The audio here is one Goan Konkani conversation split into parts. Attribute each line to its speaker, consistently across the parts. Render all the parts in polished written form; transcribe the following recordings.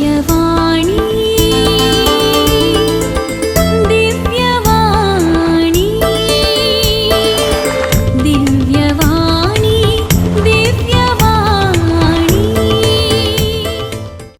Speaker 1: दिव्यवाणी, दिव्यवाणी, दिव्यवाणी, दिव्यवाणी.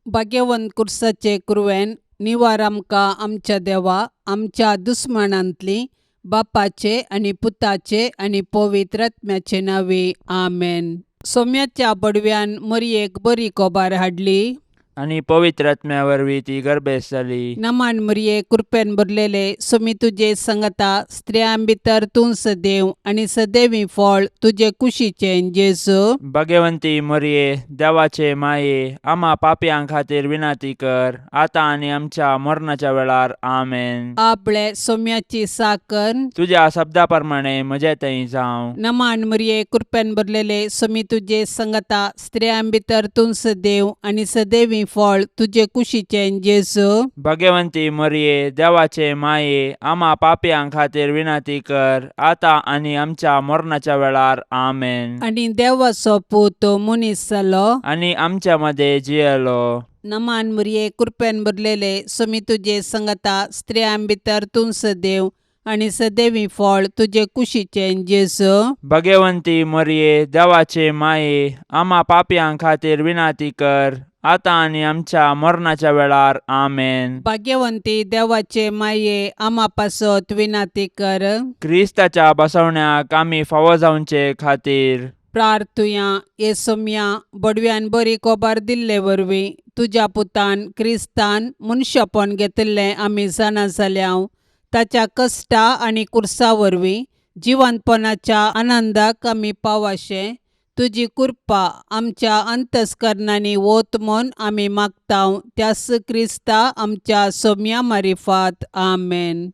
Speaker 2: भाग्यवंत कुर्साचे कुरवेन निवार आमकां आमच्या देवा आमच्या दुस्मानांतली बापाचे आनी पुताचे आनी पवित्र आत्म्याचे नांवे आमेन. सोम्याच्या बडव्यान मरयेक बरी कोबार हाडली
Speaker 3: आनी पवित्र आत्म्या वरवीं ती गर्भेस्त जाली.
Speaker 2: नमान मरये, कृपेन भरलेले, सोमी तुजे संगता, स्त्रियां भितर तूं सदैव आनी सदैवी फळ तुजे कुशीचें जेजू.
Speaker 3: भगवंती मरये, देवाचे माये, आमा पापयां खातीर विनंती कर, आतां आनी आमच्या मरणाच्या वेळार. आमेन.
Speaker 2: आपले सोम्याची साकर.
Speaker 3: तुज्या शब्दा प्रमाणे म्हजे थंय जावं.
Speaker 2: नमान मरये, कृपेन भरलेले, सोमी तुजे संगता, स्त्रियां भितर तूं सदैव आनी सदैवी फळ तुजे कुशीचें जेजू.
Speaker 3: भगवंती मरये, देवाचे माये, आमा पापयां खातीर विनंती कर, आतां आनी आमच्या मरणाच्या वेळार. आमेन.
Speaker 2: आनी देवाचो पूत मनीस जालो
Speaker 3: आनी आमच्या मदें जियेलो.
Speaker 2: नमान मरये, कृपेन भरलेले, सोमी तुजे संगता, स्त्रियां भितर तूं सदैव आनी सदैवी फळ तुजे कुशीचें जेजू.
Speaker 3: भगवंती मरये, देवाचे माये, आमा पापयां खातीर विनंती कर, आतां आनी आमच्या मरणाच्या वेळार. आमेन.
Speaker 2: भाग्यवंती देवाचे माये, आमा पासत विनंती कर.
Speaker 3: क्रिस्ताच्या बसवण्याक आमी फावो जावचे खातीर
Speaker 2: प्रार्थुया. हे सोम्या, बडव्यान बरी कोबार दिल्ले वरवीं तुज्या पुतान क्रिस्तान मनशापण घेतिल्लें आमी जाणा जाल्या. ताच्या कश्टा आनी कुर्सा वरवीं जिवंतपणाच्या आनंदाक आमी पावाशें तुजी कृपा आमच्या अंतस्करणांनी वत म्हूण आमी मागता, त्यास क्रिस्ता आमच्या सोम्या मारिफात. आमेन.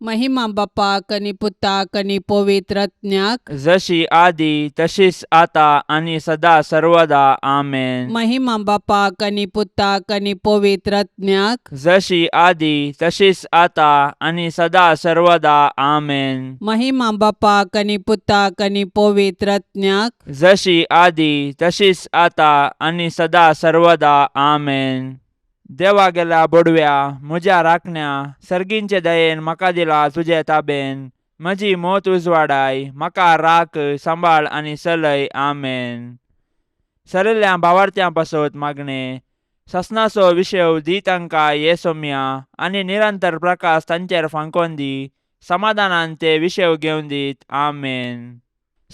Speaker 2: महिमा बापाक आनी पुताक आनी पवित्र आत्म्याक.
Speaker 3: जशी आदी तशीच आता आनी सदा सर्वदा. आमेन.
Speaker 2: महिमा बापाक आनी पुताक आनी पवित्र आत्म्याक.
Speaker 3: जशी आदी तशीच आता आनी सदा सर्वदा. आमेन.
Speaker 2: महिमा बापाक आनी पुताक आनी पवित्र आत्म्याक.
Speaker 3: जशी आदी तशीच आता आनी सदा सर्वदा. आमेन. देवा गेल्या बोडव्या, म्हज्या राखण्या, सर्गींचे दयेन म्हाका दिला तुजे ताबेन. म्हजी मोत उजवाडाय, म्हाका राख, सांबाळ आनी चलय. आमेन. सरिल्ल्या भावार्थ्यां पासत मागणें. ससनाचो विशेव दी तांकां ये सोम्या आनी निरंतर प्रकाश तांचेर फांकोन दी. समाधानान ते विशेव घेवन दीत. आमेन.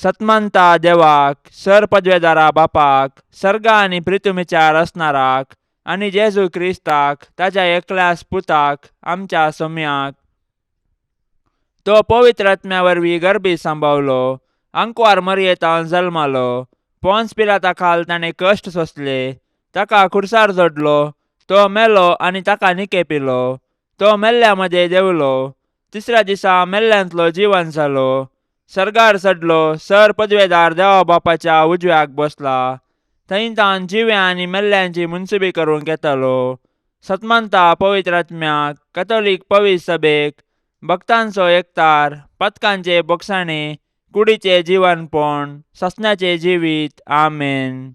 Speaker 3: सतमंता देवाक, सर पदवेदारा बापाक, सर्गा आनी प्रितुमीच्या रचणाराक आनी जेजू क्रिस्ताक ताच्या एकल्याच पुताक, आमच्या सोम्याक, तो पवित्र आत्म्या वरवीं गर्भी सांबावलो, आंकवार मरयेतान जल्मालो, पोन्स पिलाता खाल ताणें कश्ट सोंसले, ताका खुर्सार जोडलो, तो मेलो आनी ताका निकेपिलो, तो मेल्ल्या मदें देंवलो, तिसऱ्या दिसा मेल्ल्यांतलो जिवन जालो, सर्गार चडलो, सर पदवेदार देवा बापाच्या उजव्याक बसला, थंय तावन जिव्या आनी मेल्ल्यांची मुनसुबी करूंक येतालो. सतमंता पवित्र आत्म्याक, कथोलीक पवित्र सभेक, भक्तांचो एकतार, पथकांचे बोगसाणे, कुडीचे जिवनपण, ससण्याचे जिवीत. आमेन.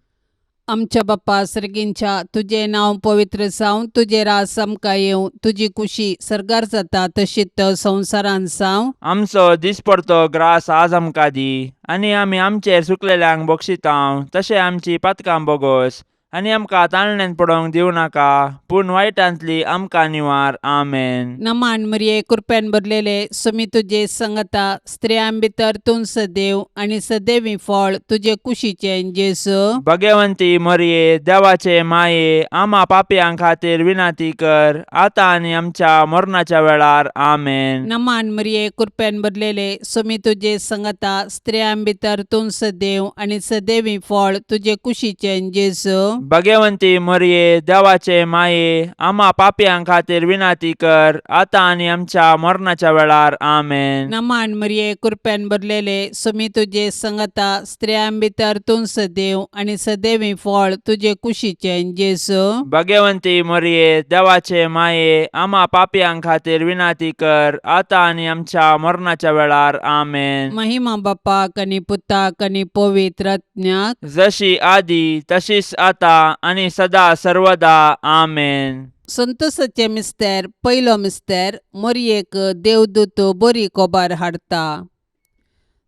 Speaker 2: आमच्या बाप्पा सर्गींच्या, तुजें नांव पवित्र जावं, तुजें राज आमकां येवं, तुजी कुशी सर्गार जाता तशीच संवसारांत जावं.
Speaker 3: आमचो दिसपडतो ग्रास आज आमकां दी आनी आमी आमचेर चुकलेल्यांक बक्षितांव तशें आमची पातकां बोगोस आनी आमकां ताळण्यांत पडोवंक दिवं नाका, पूण वायटांतली आमकां निवार. आमेन.
Speaker 2: नमान मरिये, कृपेन भरलेले, सुमी तुजे संगता, स्त्रियां भितर तूं सदैव आनी सदैवी फळ तुजे कुशीचें जेजू.
Speaker 3: भगवंती मरिये, देवाचे माये, आमा पापयां खातीर विनंती कर, आतां आनी आमच्या मरणाच्या वेळार. आमेन.
Speaker 2: नमान मरिये, कृपेन भरलेले, सुमी तुजे संगता, स्त्रियां भितर तूं सदैव आनी सदैवी फळ तुजे कुशीचें जेजू.
Speaker 3: भगवंती मरिये, देवाचे माये, आमा पापयां खातीर विनंती कर, आतां आनी आमच्या मरणाच्या वेळार. आमेन.
Speaker 2: नमान मरिये, कृपेन भरलेले, सुमी तुजे संगता, स्त्रियां भितर तूं सदैव आनी सदैवी फळ तुजे कुशीचें जेजू.
Speaker 3: भगवंती मरिये, देवाचे माये, आमा पापयां खातीर विनंती कर, आतां आनी आमच्या मरणाच्या वेळार. आमेन.
Speaker 2: महिमा बापाक आनी पुताक आनी पवित्र आत्म्याक.
Speaker 3: जशी आदी तशीच आता आनी सदा सर्वदा आमेन.
Speaker 2: संतोसाचें मिस्तेर. पयलो मिस्तेर. मोरयेक देवदूत बरी कोबार हाडटा.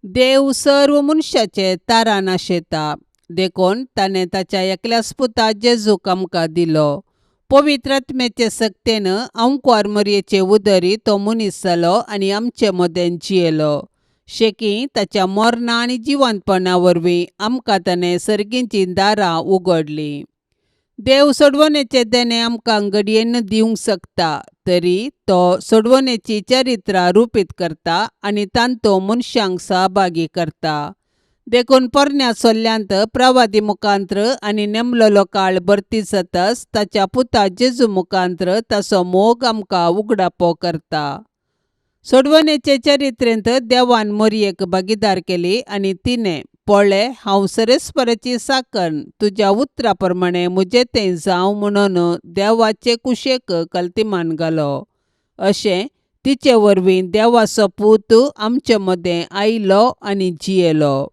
Speaker 2: देव सर्व मनशाचे तारान आशेता, देखून ताणें ताच्या एकल्याच पुता जेजूक आमकां दिलो. पवित्र आत्म्याचे सक्तेन अंकवार मोरयेचे उदरी तो मनीस जालो आनी आमचे मदें जियेलो. शेकी ताच्या मरणा आनी जिवंतपणा वरवीं आमकां ताणें सर्गीचीं दारां उगडलीं. देव सोडवणेचें देणें आमकां घडयेन दिवंक शकता, तरी तो सोडवणेची चरित्रां रुपीत करता आनी तांतो मनशांक सहभागी करता. देखून पोरण्या सोल्ल्यांत प्रवादी मुखांत्र आनी नेमलेलो काळ भरती जातच ताच्या पुता जेजू मुखांत्र ताचो मोग आमकां उगडापो करता. सोडवणेचे चरित्रेंत देवान मोरयेक भागीदार केली आनी तिणें पळय, हांव सरेस्पराची साकन, तुज्या उतरा प्रमाणें म्हजें तें जावं म्हणून देवाचे कुशेक कल्तिमान घालो. अशें तिचे वरवीं देवाचो पूत आमचे मदें आयलो आनी जियेलो.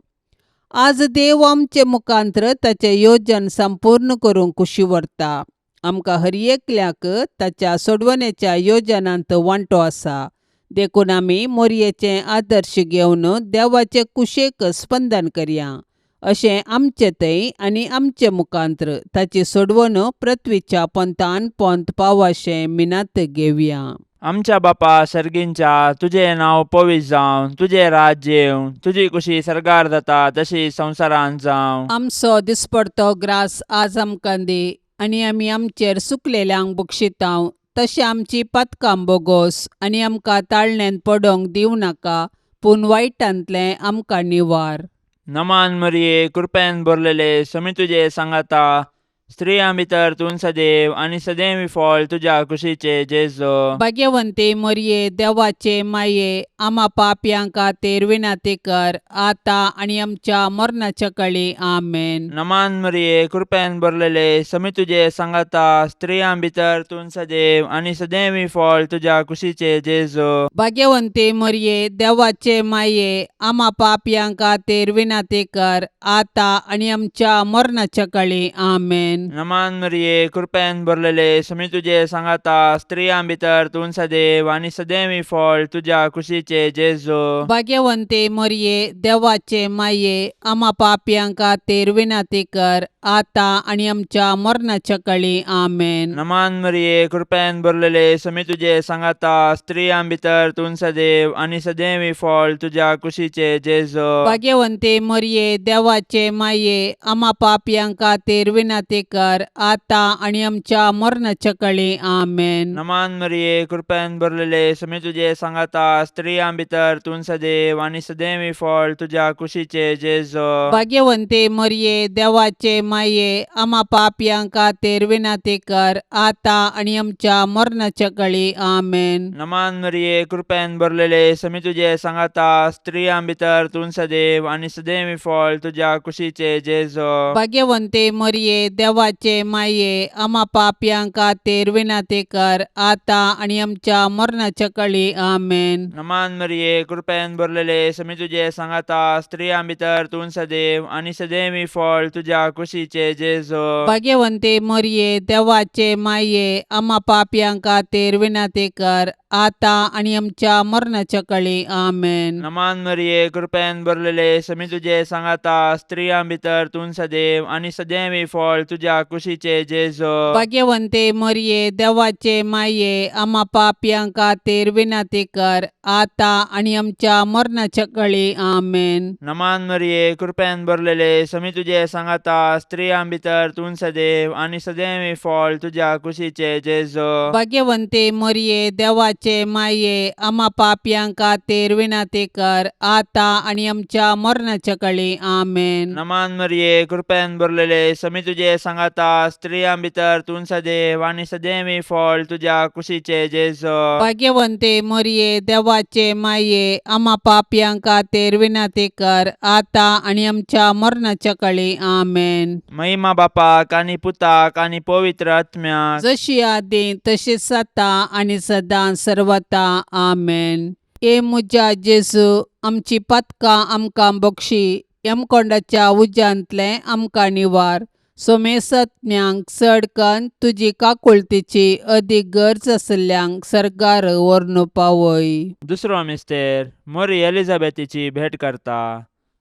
Speaker 2: आज देव आमचे मुखांत्र ताचें योजन संपूर्ण करूंक कुशी व्हरता. आमकां हर एकल्याक ताच्या सोडवणेच्या योजनांत वांटो आसा, देखून आमी मोरयेचें आदर्श घेवन देवाचे कुशेक स्पंदन करया. अशें आमचे थंय आनी आमचे मुखांत्र ताची सोडवण पृथ्वीच्या पोंतान पोंत पावाशें मिनात घेवया.
Speaker 3: आमच्या बापा सर्गींच्या, तुजें नांव पवित्र जावं, तुजें राज्य येवं, तुजी कुशी सर्गार जाता तशी संवसारांत जावं.
Speaker 2: आमचो दिसपडतो ग्रास आज आमकां दी आनी आमी आमचेर सुकलेल्यांक बक्षितांव तशें आमची पातकां बोगोस आनी आमकां ताळण्यांत पडोंक दिवं नाका, पूण वायटांतलें आमकां निवार.
Speaker 3: नमान मरिये, कृपेन भरलेले, समी तुजे सांगाता, स्त्रियां भितर तूं सदैव आनी सदैव फळ तुज्या कुशीचे जेजो.
Speaker 2: भाग्यवंती मोरये, देवाचे माये, आमा पापयां खातीर विनंती कर, आतां आनी आमच्या मरणाच्या कळी. आमेन.
Speaker 3: नमान मरिये, कृपेन भरलेले, समी तुजे सांगाता, स्त्रियां भितर तूं सदैव आनी सदैव फळ तुज्या कुशीचे जेजो.
Speaker 2: भाग्यवंती मोरये, देवाचे माये, आमा पापयां खातीर विनंती कर, आतां आनी आमच्या मरणाच्या कळी. आमेन.
Speaker 3: नमान मरिये, कृपेन भरलेले, समी तुजे सांगाता, स्त्रियां भितर तूं सदैव आनी सदैव फळ तुज्या कुशीचे जेजो.
Speaker 2: भाग्यवंती मोरये, देवाचे माये, आमा पापयां खातीर विनंती कर, आतां आनी आमच्या मरणाच्या कळी. आमेन.
Speaker 3: नमान मरिये, कृपेन भरलेले, समी तुजे सांगाता, स्त्रियां भितर तूं सदैव आनी सदैव फळ तुज्या कुशीचे जेजो.
Speaker 2: भाग्यवंती मोरये, देवाचे माये, आमा पापयां खातीर विनंती कर, आतां आनी आमच्या मरणाच्या कळी. आमेन.
Speaker 3: नमान मरिये, कृपेन भरलेले, समी तुजे सांगाता, स्त्रियां भितर तूं सदैव आनी सदैव फळ तुज्या कुशीचे जेजो.
Speaker 2: भाग्यवंती मोरये, देवाचे माये, आमा पापयां खातीर विनंती कर, आतां आनी आमच्या मरणाच्या कळी. आमेन.
Speaker 3: नमान मरिये, कृपेन भरलेले, समी तुजे सांगाता, स्त्रियां भितर तूं सदैव आनी सदैव फळ तुज्या कुशीचे जेजो.
Speaker 2: भाग्यवंती मोरये, देवाचे माये, आमा पापयां खातीर विनंती कर, आतां आनी आमच्या मरणाच्या कळी. आमेन.
Speaker 3: नमान मरिये, कृपेन भरलेले, समी तुजे सांगाता, स्त्रियां भितर तूं सदैव आनी सदैव फळ तुज्या कुशीचे जेजो.
Speaker 2: भाग्यवंती मोरये, देवाचे माये, आमा पापयां खातीर विनंती कर, आतां आनी आमच्या मरणाच्या कळी. आमेन.
Speaker 3: नमान मरिये, कृपेन भरलेले, समी तुजे सांगाता, स्त्रियां भितर तूं सदैव आनी सदैव फळ तुज्या कुशीचे जेजो.
Speaker 2: भाग्यवंती मोरये, देवाचे माये, आमा पापयां खातीर विनंती कर, आतां आनी आमच्या मरणाच्या कळी. आमेन.
Speaker 3: नमान मरिये, कृपेन भरलेले, समी तुजे सांगाता, स्त्रियां भितर तूं सदैव आनी सदैव फळ तुज्या कुशीचे जेजो.
Speaker 2: भाग्यवंती मोरये, देवाचे माये, आमा पापयां खातीर विनंती कर, आतां आनी आमच्या मरणाच्या कळी. आमेन.
Speaker 3: नमान मरिये, कृपेन भरलेले, समी तुजे सांगाता, स्त्रियां भितर तूं सदैव आनी सदैव फळ तुज्या कुशीचे जेजो.
Speaker 2: भाग्यवंती मोरये, देवाचे माये, आमा पापयां खातीर विनंती कर, आतां आनी आमच्या मरणाच्या कळी. आमेन.
Speaker 3: महिमा बापाक आनी पुताक आनी पवित्र आत्म्याक,
Speaker 2: जशी आदी तशीच आतां आनी सदां सर्वता. आमेन. ए म्हज्या जेजू, आमची पातकां आमकां बक्षी, यमकोंडाच्या उज्यांतलें आमकां निवार. सोमेसत्म्यांक चड कन्न तुजी काकुळतीची अदीक गरज आशिल्ल्यांक सर्गार व्हरून पावय.
Speaker 3: दुसरो मिस्तेर मोरी एलिझाबेथीची भेट करता.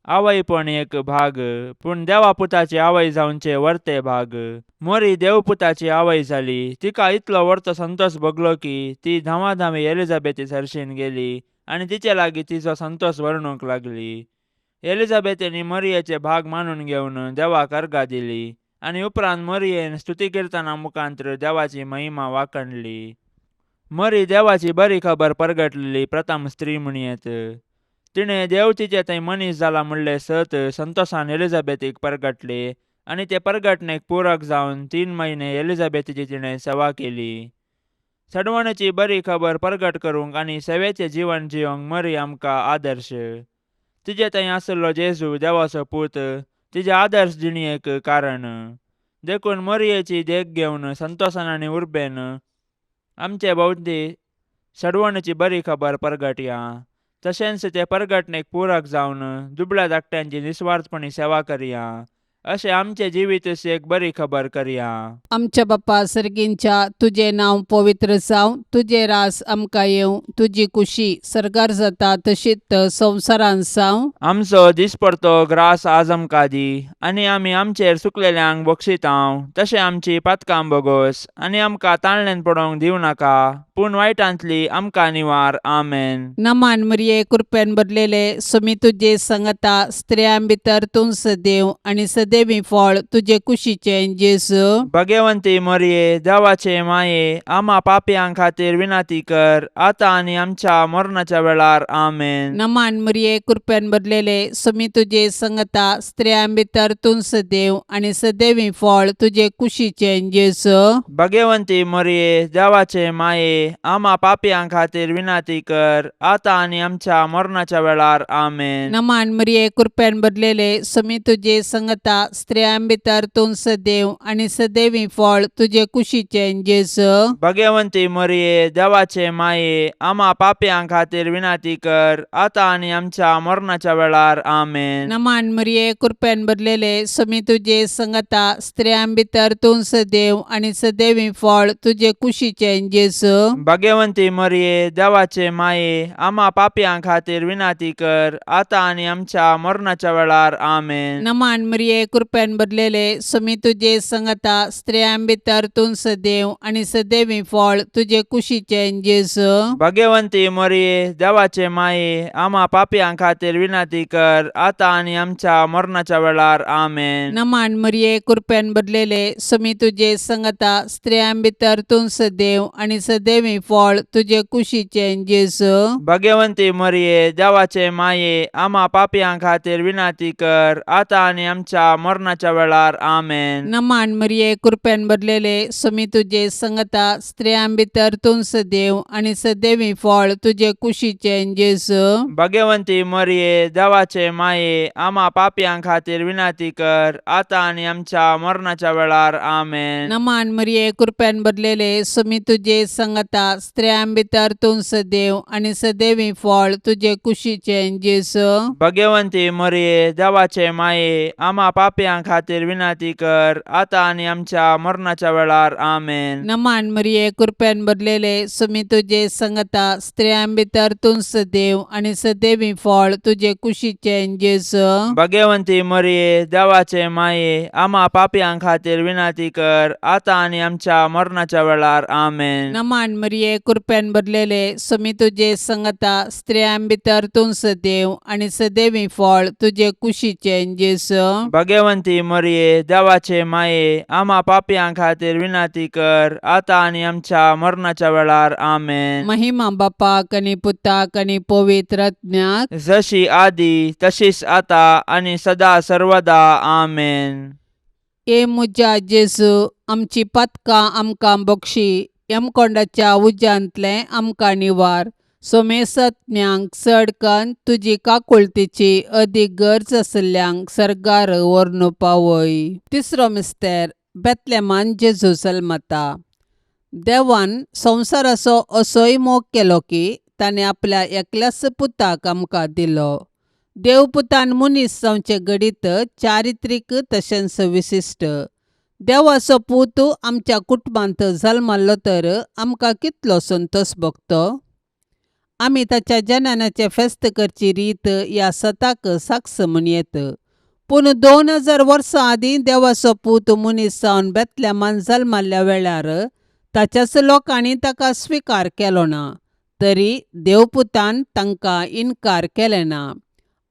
Speaker 3: आवयपण एक भाग, पूण देवा पुताची आवय जावचे वर्ते भाग. मोरी देवपुताची आवय जाली. तिका इतलो वर्तो संतोष भोगलो की ती धांवाधांवी एलिझाबेथी सरशीन गेली आनी तिचे लागीं तिचो संतोष वर्णूंक लागली. एलिझाबेथीन मरियेचे भाग मानून घेवन देवाक अर्गां दिली आनी उपरांत मरियेन स्तुती किर्तना मुखांत्र देवाची महिमा वाखणली. मरी देवाची बरी खबर परगटलेली प्रथम स्त्री म्हणयेत. तिणें देव तिचे थंय मनीस जाला म्हणलें सत संतोषान एलिझाबेथीक परगटले आनी ते परगटणेक पूरक जावन 3 म्हयने एलिझाबेथीची तिणें सेवा केली. सडवणेची बरी खबर परगट करूंक आनी सेवेचें जिवन जियोंक मरी आमकां आदर्श. तिजे थंय आशिल्लो जेजू देवाचो पूत तिजे आदर्श जिणेक कारण. देखून मरियेची देख घेवन संतोषान आनी उर्बेन आमचे भोंवती सडवणेची बरी खबर परगटया. तशेंच ते परगटणेक पूरक जावन दुबळ्या धाकट्यांची निस्वार्थपणी सेवा करया. अशें आमचें जिवीत एक बरी खबर करया.
Speaker 2: आमच्या बापा सर्गींच्या, तुजें नांव पवित्र जावं, तुजें रास आमकां येवं, तुजी कुशी सर्गार जाता तशीच संवसारांत जावं.
Speaker 3: आमचो दिसपडतो ग्रास आज आमकां दी आनी आमी आमचेर चुकलेल्यांक बक्षितांव तशें आमची पातकां बोगोस आनी आमकां ताळण्यान पडोवंक दिवं नाका, पूण वायटांतली आमकां निवार. आमेन.
Speaker 2: नमान मरिये, कृपेन भरलेले, सुमी तुजे संगता, स्त्रियां भितर तूं सदैव आनी सदैवी फळ तुजे कुशीचें जेजू.
Speaker 3: भगवंती मरिये, देवाचे माये, आमा पापयां खातीर विनंती कर, आतां आनी आमच्या मरणाच्या वेळार. आमेन.
Speaker 2: नमान मरिये, कृपेन भरलेले, सुमी तुजे संगता, स्त्रियां भितर तूं सदैव आनी सदैवी फळ तुजे कुशीचें जेजू.
Speaker 3: भगवंती मरिये, देवाचे माये, आमा पापयां खातीर विनंती कर, आतां आनी आमच्या मरणाच्या वेळार. आमेन.
Speaker 2: नमान मरिये, कृपेन भरलेले, सुमी तुजे संगता, स्त्रियां भितर तूं सदैव आनी सदैवी फळ तुजे कुशीचें जेजू.
Speaker 3: भगवंती मरिये, देवाचे माये, आमा पापयां खातीर विनंती कर, आतां आनी आमच्या मरणाच्या वेळार. आमेन.
Speaker 2: नमान मरिये, कृपेन भरलेले, सुमी तुजे संगता, स्त्रियां भितर तूं सदैव आनी सदैवी फळ तुजे कुशीचें जेजू.
Speaker 3: भगवंती मरिये, देवाचे माये, आमा पापयां खातीर विनंती कर, आतां आनी आमच्या मरणाच्या वेळार. आमेन.
Speaker 2: नमान मरिये, कृपेन भरलेले, सुमी तुजे संगता, स्त्रियां भितर तूं सदैव आनी सदैवी फळ तुजे कुशीचें जेजू.
Speaker 3: भगवंती मरिये, देवाचे माये, आमा पापयां खातीर विनंती कर, आतां आनी आमच्या मरणाच्या वेळार. आमेन.
Speaker 2: नमान मरिये, कृपेन भरलेले, सुमी तुजे संगता, स्त्रियां भितर तूं सदैव आनी सदैवी फळ तुजे कुशीचें जेजू.
Speaker 3: भगवंती मरिये, देवाचे माये, आमा पापयां खातीर विनंती कर, आतां आनी आमच्या मरणाच्या वेळार. आमेन.
Speaker 2: नमान मरिये, कृपेन भरलेले, सुमी तुजे संगता, स्त्रियां भितर तूं सदैव आनी सदैवी फळ तुजे कुशीचें जेजू.
Speaker 3: भगवंती मरिये, देवाचे माये, आमा पापयां खातीर विनंती कर, आतां आनी आमच्या मरणाच्या वेळार. आमेन.
Speaker 2: नमान मरिये, कृपेन भरलेले, सुमी तुजे संगता, स्त्रियां भितर तूं सदैव आनी सदैवी फळ तुजे कुशीचें जेजू.
Speaker 3: भगवंती मरिये, देवाचे माये, आमा पापयां खातीर विनंती कर, आतां आनी आमच्या मरणाच्या वेळार. आमेन.
Speaker 2: नमान मरिये, कृपेन भरलेले, सुमी तुजे संगता, स्त्रियां भितर तूं सदैव आनी सदैवी फळ तुजे कुशीचें जेजू.
Speaker 3: भगवंती मरिये, देवाचे माये, आमा पापयां खातीर विनंती कर, आतां आनी आमच्या मरणाच्या वेळार. आमेन.
Speaker 2: नमान मरिये, कृपेन भरलेले, सुमी तुजे संगता, स्त्रियां भितर तूं सदैव आनी सदैवी फळ तुजे कुशीचें जेजू.
Speaker 3: भगवंती मरिये, देवाचे माये, आमा पापयां खातीर विनंती कर, आतां आनी आमच्या मरणाच्या वेळार. आमेन.
Speaker 2: महिमा बापाक आनी पुताक आनी पवित्र आत्म्याक,
Speaker 3: जशी आदी तशीच आता आनी सदा सर्वदा. आमेन.
Speaker 2: ए म्हज्या जेजू, आमची पातकां आमकां बक्षी, यमकोंडाच्या उज्यांतलें आमकां निवार, सोमेसत्म्यांक चड कन्न तुजी काकुळतीची अदीक गरज आशिल्ल्यांक सर्गार व्हरून पावय. तिसरो मिस्तेर, बेतलेमान जेजू जल्मता. देवान संवसाराचो असोय मोग केलो की ताणें आपल्या एकल्याच पुताक आमकां दिलो. देवपुतान मनीस जावचें घडीत चारित्रीक तशेंच विशिश्ट. देवाचो पूत आमच्या कुटुंबांत जल्मल्लो तर आमकां कितलो संतोश भोगतो. आमी ताच्या जननाचें फेस्त करची रीत ह्या सताक साक्ष म्हूण येत. पूण 2000 वर्सां आदीं देवाचो पूत मनीस जावन बेतलेमान जल्मल्ल्या वेळार ताच्याच लोकांनी ताका स्विकार केलो ना, तरी देवपुतान तांकां इनकार केलें ना.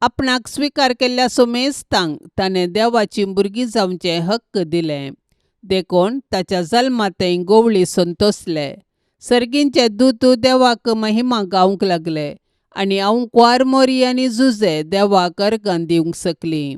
Speaker 2: आपणाक स्विकार केल्ल्या सुमेस्तांक ताणें देवाचीं भुरगीं जावचें हक्क दिलें. देखून ताच्या जल्मांतय गोवळी संतोसले. सर्गींचे दूत देवाक महिमा गावंक लागले आनी आंवकुवार मोरी आनी जुजे देवाक अर्गां दिवंक शकलीं.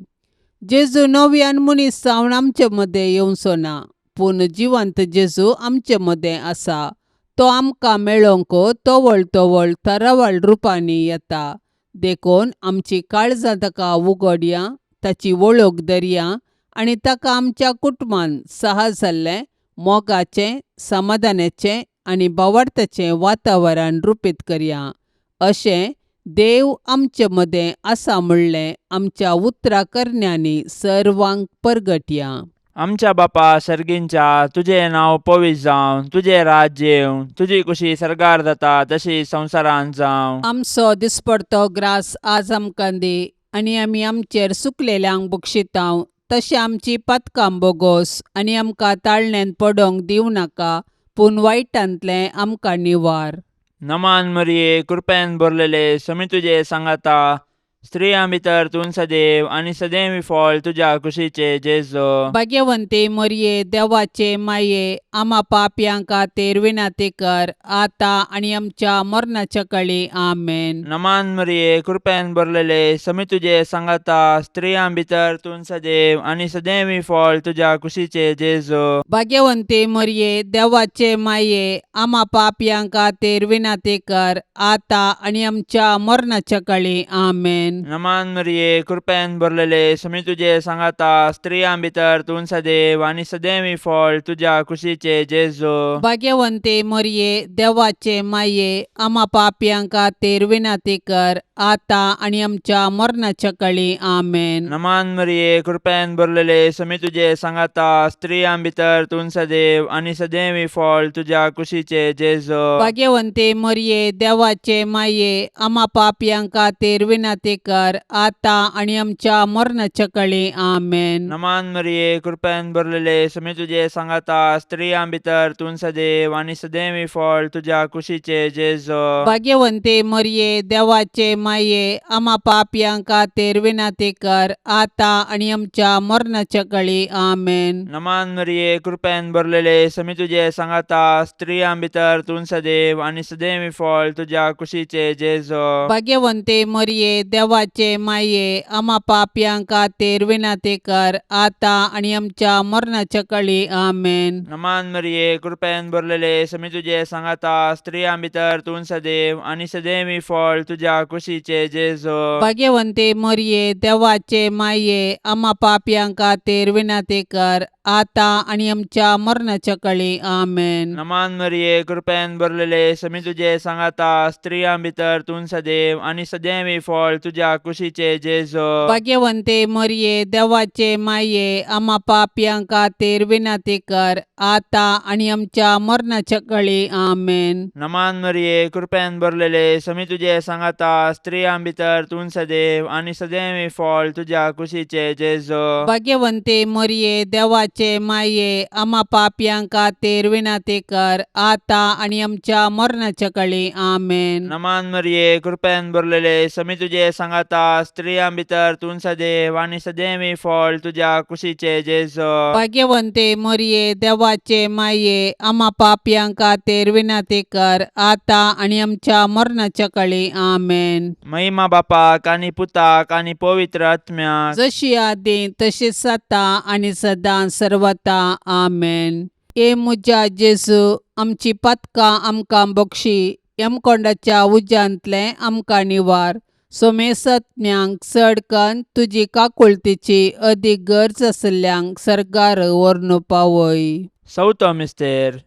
Speaker 2: जेजू नव्यान मनीस जावन आमचे मदें येवचो ना, पूण जिवंत जेजू आमचे मदें आसा. तो आमकां मेळोवंक तवळ तवळ तरावळ रुपांनी येता. देखून आमची काळजां ताका उगडया, ताची वळख धरया आनी ताका आमच्या कुटुंबान सहा जाल्लें मोगाचें, समाधानाचें आनी भावार्थाचें वातावरण रुपीत करया. अशें देव आमचे मदें आसा म्हणलें आमच्या उतरा करण्यांनी सर्वांक परगटया.
Speaker 3: आमच्या बापा सर्गींच्या, तुजें नांव पवित्र जावं, तुजें राज्य येवं, तुजी कुशी सर्गार जाता तशी संवसारांत जावं.
Speaker 2: आमचो दिसपडतो ग्रास आज आमकां दी आनी आमी आमचेर सुकलेल्यांक बक्षितांव तशें आमची पातकां बोगोस आनी आमकां ताळण्यांत पडोंक दिवं नाका, पूण वायटांतलें आमकां निवार.
Speaker 3: नमान मरिये, कृपेन भरलेले, समी तुजे सांगाता, स्त्रियां भितर तूं सदैव आनी सदैव फळ तुज्या कुशीचे जेजो.
Speaker 2: भाग्यवंती मरिये, देवाचे माये, आमा पापयां खातीर विनंती कर आतां आनी आमच्या मरणाच्या कळी. आमेन.
Speaker 3: नमान मरिये, कृपेन भरलेले, समी तुजे सांगाता, स्त्रियां भितर तूं सदैव आनी सदैव फळ तुज्या कुशीचे जेजो.
Speaker 2: भाग्यवंती मरिये, देवाचे माये, आमा पापयां खातीर विनंती कर आतां आनी आमच्या मरणाच्या कळी. आमेन.
Speaker 3: नमान मरिये, कृपेन भरलेले, समी तुजे सांगाता, स्त्रियां भितर तूं सदैव आनी सदैव फळ तुज्या कुशीचे जेजो.
Speaker 2: भाग्यवंती मरिये, देवाचे माये, आमा पापयां खातीर विनंती कर आतां आनी आमच्या मरणाच्या कळी. आमेन.
Speaker 3: नमान मरिये, कृपेन भरलेले, समी तुजे सांगाता, स्त्रियां भितर तूं सदैव आनी सदैव फळ तुज्या कुशीचे जेजो.
Speaker 2: भाग्यवंती मरिये, देवाचे माये, आमा पापयां खातीर विनंती कर आतां आनी आमच्या मरणाच्या कळी. आमेन.
Speaker 3: नमान मरिये, कृपेन भरलेले, समी तुजे सांगाता, स्त्रियां भितर तूं सदैव आनी सदैव फळ तुज्या कुशीचे जेजो.
Speaker 2: भाग्यवंती मरिये, देवाचे माये, आमा पापयां खातीर विनंती कर आतां आनी आमच्या मरणाच्या कळी. आमेन.
Speaker 3: नमान मरिये, कृपेन भरलेले, समी तुजे सांगाता, स्त्रियां भितर तूं सदैव आनी सदैव फळ तुज्या कुशीचे जेजो.
Speaker 2: भाग्यवंती मरिये, देवाचे माये, आमा पापयां खातीर विनंती कर आतां आनी आमच्या मरणाच्या कळी. आमेन.
Speaker 3: नमान मरिये, कृपेन भरलेले, समी तुजे सांगाता, स्त्रियां भितर तूं सदैव आनी सदैव फळ तुज्या कुशीचे जेजो.
Speaker 2: भाग्यवंती मरिये, देवाचे माये, आमा पापयां खातीर विनंती कर आतां आनी आमच्या मरणाच्या कळी. आमेन.
Speaker 3: नमान मरिये, कृपेन भरलेले, समी तुजे सांगाता, स्त्रियां भितर तूं सदैव आनी सदैव फळ तुज्या कुशीचे जेजो.
Speaker 2: भाग्यवंती मरिये, देवाचे माये, आमा पापयां खातीर विनंती कर आतां आनी आमच्या मरणाच्या कळी. आमेन.
Speaker 3: नमान मरिये, कृपेन भरलेले, समी तुजे सांगाता, स्त्रियां भितर तूं सदैव आनी सदैव फळ तुज्या कुशीचे जेजो.
Speaker 2: भाग्यवंती मरिये, देवाचे माये, आमा पापयां खातीर विनंती कर आतां आनी आमच्या मरणाच्या कळी. आमेन.
Speaker 3: नमान मरिये, कृपेन भरलेले, समी तुजे सांगाता, स्त्रियां भितर तूं सदैव आनी सदैव फळ तुज्या कुशीचे जेजो.
Speaker 2: भाग्यवंती मरिये, देवाचे माये, आमा पापयां खातीर विनंती कर आतां आनी आमच्या मरणाच्या कळी. आमेन.
Speaker 3: महिमा बापाक आनी पुताक आनी पवित्र आत्म्याक,
Speaker 2: जशी आदीं तशीच आतां आनी सदां सर्वता. आमेन. हे म्हज्या जेजू, आमची पातकां आमकां बक्षी, यमकोंडाच्या उज्यांतलें आमकां निवार, सोमेसत्म्यांक चड कन्न तुजी काकुळतीची अदीक गरज आशिल्ल्यांक सर्गार व्हरून पावय.
Speaker 3: चवथो मिस्तेर.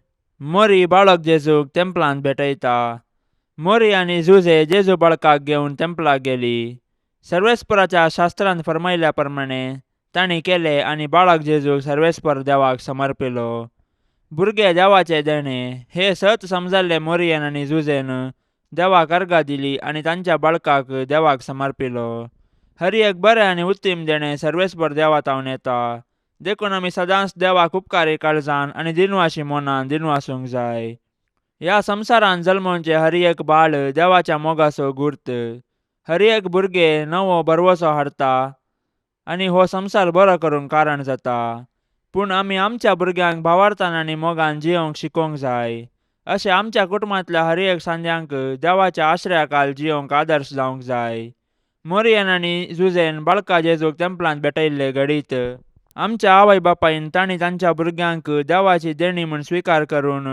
Speaker 3: मोरी बाळक जेजूक तेंपलांत भेटयता. मोरी आनी जुजे जेजू बाळकाक घेवन तेंपलाक गेली. सर्वेस्पराच्या शास्त्रांत फर्मायल्या प्रमाणे तांणी केलें आनी बाळक जेजूक सर्वेस्पर देवाक समर्पिलो. भुरगे देवाचें देणें हें सत समजल्ले मोरयेन आनी जुजेन देवाक अर्गां दिली आनी तांच्या बाळकाक देवाक समर्पिलो. हर एक बरें आनी उत्तीम देणें सर्वेस्पर देवा तावन येता, देखून आमी सदांच देवाक उपकारी काळजान आनी दिनवाशी मनान दिनवासूंक जाय. ह्या संवसारांत जल्मोवचें हर एक बाळ देवाच्या मोगाचो गुर्त. हर एक भुरगें नवो भरवसो हाडटा आनी हो संवसार बरो करूंक कारण जाता. पूण आमी आमच्या भुरग्यांक भावार्थान आनी मोगान जियोवंक शिकोवंक जाय. अशें आमच्या कुटुंबांतल्या हर एक सांद्यांक देवाच्या आश्रयाखाल जियोवंक आदर्श जावंक जाय. मोरयेन आनी जुजेन बाळका जेजूक तेंपलांत भेटयल्ले घडीत आमच्या आवय बापायन तांणी तांच्या भुरग्यांक देवाची देणी म्हूण स्विकार करून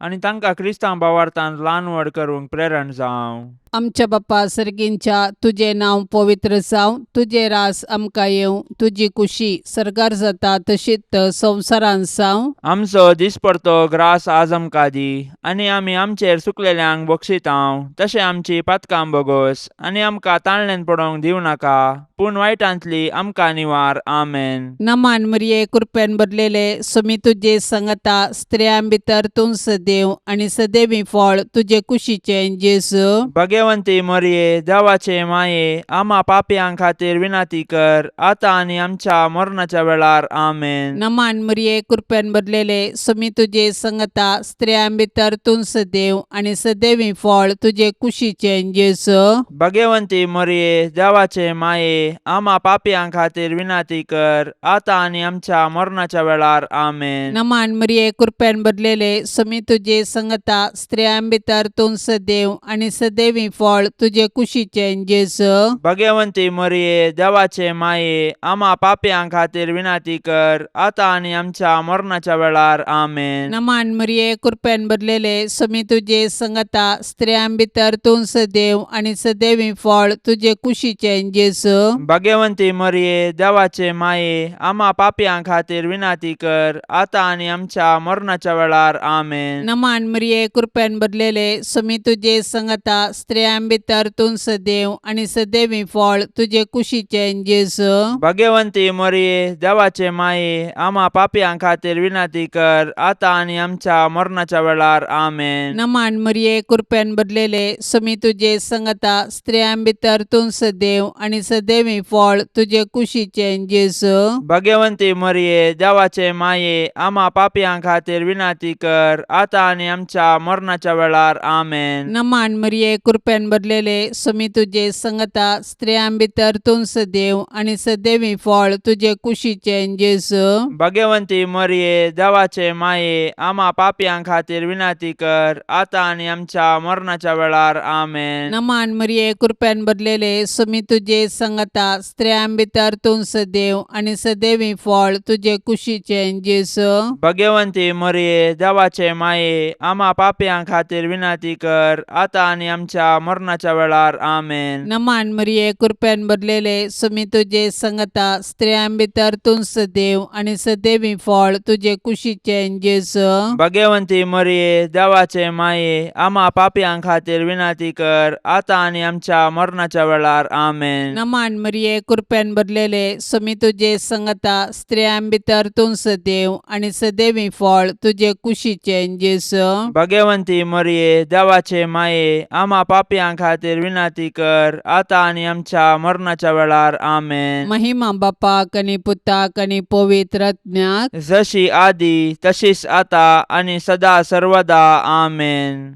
Speaker 3: आनी तांकां क्रिस्तांव भावार्थान ल्हान व्हड करूंक प्रेरण जावं.
Speaker 2: आमच्या बापा सर्गींच्या, तुजें नांव पवित्र जावं, तुजें रास आमकां येवं, तुजी कुशी सर्गार जाता तशीच संवसारांत जावं.
Speaker 3: आमचो दिसपडतो ग्रास आज आमकां दी आनी आमी आमचेर सुकलेल्यांक बक्षितांव तशें आमची पातकां बोगोस आनी आमकां ताळण्यान पडोवंक दिवं नाका, पूण वायटांतली आमकां निवार. आमेन.
Speaker 2: नमान मरिये, कृपेन भरलेले, सुमी तुजे संगता, स्त्रियां भितर तूं सदैव आनी सदैवी फळ तुजे कुशीचें जेजू.
Speaker 3: भगवंती मोरये, देवाचे माये, आमा पापयां खातीर विनंती कर, आतां आनी आमच्या मरणाच्या वेळार. आमेन.
Speaker 2: नमान मरिये, कृपेन भरलेले, सुमी तुजे संगता, स्त्रियां भितर तूं सदैव आनी सदैवी फळ तुजे कुशीचें जेजू.
Speaker 3: भगवंती मोरये, देवाचे माये, आमा पापयां खातीर विनंती कर, आतां आनी आमच्या मरणाच्या वेळार. आमेन.
Speaker 2: नमान मरिये, कृपेन भरलेले, सुमी तुजे संगता, स्त्रियां भितर तूं सदैव आनी सदैवी फळ तुजे कुशीचें जेजू.
Speaker 3: भगवंती मोरये, देवाचे माये, आमा पापयां खातीर विनंती कर, आतां आनी आमच्या मरणाच्या वेळार. आमेन.
Speaker 2: नमान मरिये, कृपेन भरलेले, सुमी तुजे संगता, स्त्रियां भितर तूं सदैव आनी सदैवी फळ तुजे कुशीचें जेजू.
Speaker 3: भगवंती मोरये, देवाचे माये, आमा पापयां खातीर विनंती कर, आतां आनी आमच्या मरणाच्या वेळार. आमेन.
Speaker 2: नमान मरिये, कृपेन भरलेले, सुमी तुजे संगता, स्त्रियां भितर तूं सदैव आनी सदैवी फळ तुजे कुशीचें जेजू.
Speaker 3: भगवंती मोरये, देवाचे माये, आमा पापयां खातीर विनंती कर, आतां आनी आमच्या मरणाच्या वेळार. आमेन.
Speaker 2: नमान मरिये, कृपेन भरलेले, सुमी तुजे संगता, स्त्रियां भितर तूं सदैव आनी सदैवी फळ तुजे कुशीचें जेजू.
Speaker 3: भगवंती मोरये, देवाचे माये, आमा पापयां खातीर विनंती कर, आतां आनी आमच्या मरणाच्या वेळार. आमेन.
Speaker 2: नमान मरिये, कृपेन भरलेले, सुमी तुजे संगता, स्त्रियां भितर तूं सदैव आनी सदैवी फळ तुजे कुशीचें जेजू.
Speaker 3: भगवंती मोरये, देवाचे माये, आमा पापयां खातीर विनंती कर, आतां आनी आमच्या मरणाच्या वेळार. आमेन.
Speaker 2: नमान मरिये, कृपेन भरलेले, सुमी तुजे संगता, स्त्रियां भितर तूं सदैव आनी सदैवी फळ तुजे कुशीचें जेजू.
Speaker 3: भगवंती मोरये, देवाचे माये, आमा पापयां खातीर विनंती कर, आतां आनी आमच्या मरणाच्या वेळार. आमेन.
Speaker 2: नमान मरिये, कृपेन भरलेले, सुमी तुजे संगता, स्त्रियां भितर तूं सदैव आनी सदैवी फळ तुजे कुशीचें जेजू.
Speaker 3: भगवंती मोरये, देवाचे माये, आमा पापयां खातीर विनंती कर, आतां आनी आमच्या मरणाच्या वेळार. आमेन.
Speaker 2: नमान मरिये, कृपेन भरलेले, सुमी तुजे संगता, स्त्रियां भितर तूं सदैव आनी सदैवी फळ तुजे कुशीचें जेजू.
Speaker 3: भगवंती मोरये, देवाचे माये, आमा पापयां खातीर विनंती कर, आतां आनी आमच्या मरणाच्या वेळार. आमेन.
Speaker 2: महिमा बापाक आनी पुताक आनी पवित्र आत्म्याक,
Speaker 3: जशी आदी तशीच आता आनी सदा सर्वदा. आमेन.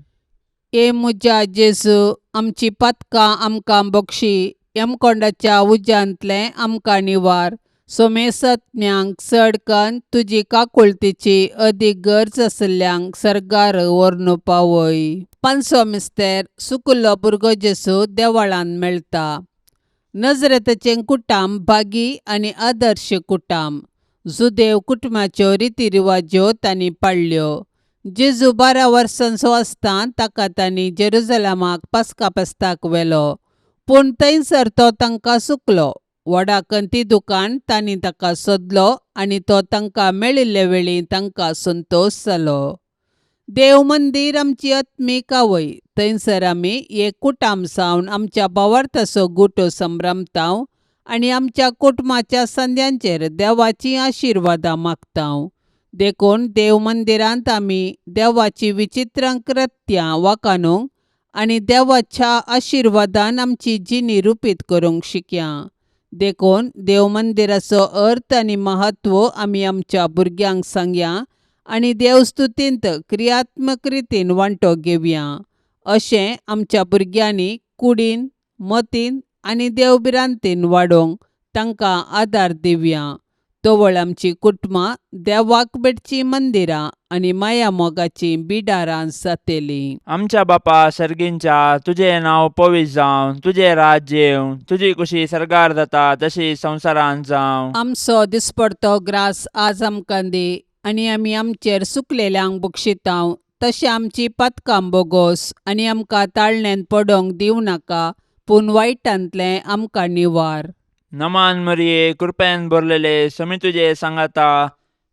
Speaker 2: ए म्हज्या जेजू, आमची पातकां आमकां बक्षी, यमकोंडाच्या उज्यांतलें आमकां निवार, सोमेसत्म्यांक चड कन्न तुजी काकुळतीची अदीक गरज आशिल्ल्यांक सर्गार व्हरून पावय. पांचवो मिस्तेर, सुकुल्लो भुरगो जेजू देवळांत मेळटा. नजरेताचें कुटाम भागी आनी आदर्श कुटाम. जुदेव कुटुंबाच्यो रिती रिवाज्यो तांणी पाळ्ळ्यो. जेजू 12 वर्सांचो आसतना ताका तांणी जेरुजलमाक पास्का फेस्ताक व्हेलो, पूण थंयसर तो तांकां चुकलो. व्हडा कंती दुकान तांणी ताका सोदलो आनी तो तांकां मेळिल्ले वेळी तांकां संतोश जालो. देव मंदीर आमची आत्मीक आवय, थंयसर आमी एक कुटाम जावन आमच्या भावार्थाचो गुटो संभ्रमताव आनी आमच्या कुटुंबाच्या संद्यांचेर देवाचीं आशिर्वादां मागता. देखून देव मंदिरांत आमी देवाची विचित्र कृत्यां वाखाणूंक आनी देवाच्या आशिर्वादान आमची जिणी रुपीत करूंक शिकया. देखून देव मंदिराचो अर्थ आनी म्हत्व आमी आमच्या भुरग्यांक सांगया आनी देवस्तुतींत क्रियात्मक रितीन वांटो घेवया. अशें आमच्या भुरग्यांनी कुडीन, मतीन आनी देवभिरांतीन वाडोवंक तांकां आदार दिवया. तवळ आमची कुटुंबां देवाक भेटचीं मंदिरां आनी माया मोगाचीं बिडारां जातलीं.
Speaker 3: आमच्या बापा सर्गींच्या, तुजें नांव पवित्र जावं, तुजें राज्य येवं, तुजी कुशी सर्गार जाता तशी संवसारांत जावं.
Speaker 2: आमचो दिसपडतो ग्रास आज आमकां दी आनी आमी आमचेर सुकलेल्यांक बक्षितांव तशें आमची पातकां बोगोस आनी आमकां ताळण्यांत पडोवंक दिवं नाका, पूण वायटांतलें आमकां निवार.
Speaker 3: नमान मरिये, कृपेन भरलेले, समी तुजे सांगाता,